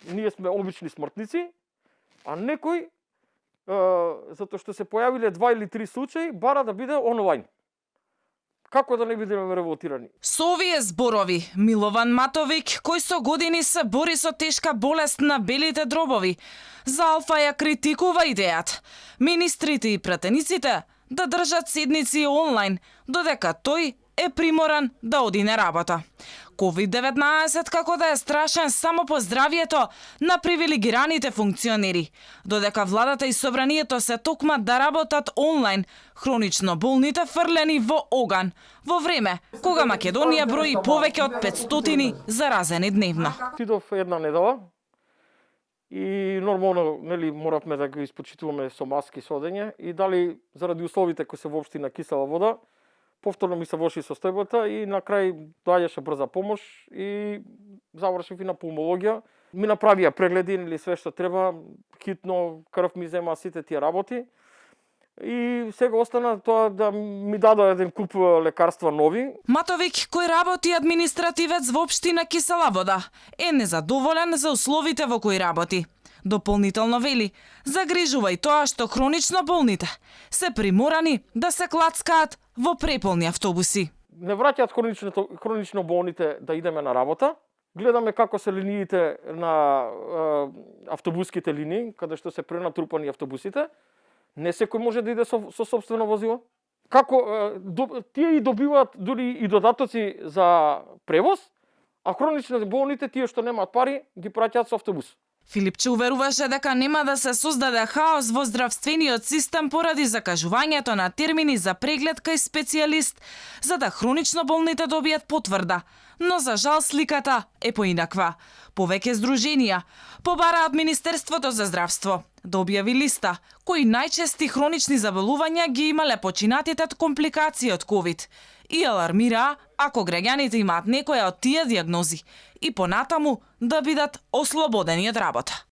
ние сме обични смртници, а некој затоа што се појавиле 2 или 3 случаи, бара да биде онлайн. Како да не бидеме револтирани? Со овие зборови, Милован Матовик, кој со години се бори со тешка болест на белите дробови, за Алфа ја критикува идејата министрите и пратениците да држат седници онлайн, додека тој е приморан да оди на работа. COVID-19 како да е страшен само по здравието на привилегираните функционери, додека владата и собранието се токмат да работат онлайн, хронично болните фрлени во оган, во време кога Македонија брои повеќе од 500 заразени дневно. Отидов една недела и нормално, нели, моравме да го испочитуваме со маски со одење и дали заради условите кои се во општина Кисела Вода, повторно ми се воши состојбата и на крај доаѓаше брза помош и завршив и на пулмологија. Ми направија прегледи или све што треба, хитно крв ми зема, сите тие работи. И сега остана тоа да ми дадоа еден куп лекарства нови. Матовик, кој работи административец во општина Кисела Вода, е незадоволен за условите во кои работи. Дополнително вели, загрижува и тоа што хронично болните се приморани да се клацкаат во преполни автобуси. Не враќаат хронично болните да идеме на работа. Гледаме како се линиите на автобуските линии, каде што се пренатрупани автобусите. Не секој може да иде со сопствено возило. Како тие и добиваат дури и додатоци за превоз, а хронично болните, тие што немаат пари, ги праќаат со автобус. Филипче уверуваше дека нема да се создаде хаос во здравствениот систем поради закажувањето на термини за преглед кај специјалист, за да хронично болните добијат потврда. Но за жал сликата е поинаква. Повеќе здруженија побараат Министерството за здравство да објави листа кои најчести хронични заболувања ги имале починатите од компликации од ковид и алармираа ако граѓаните имаат некоја од тие дијагнози и понатаму да бидат ослободени од работа.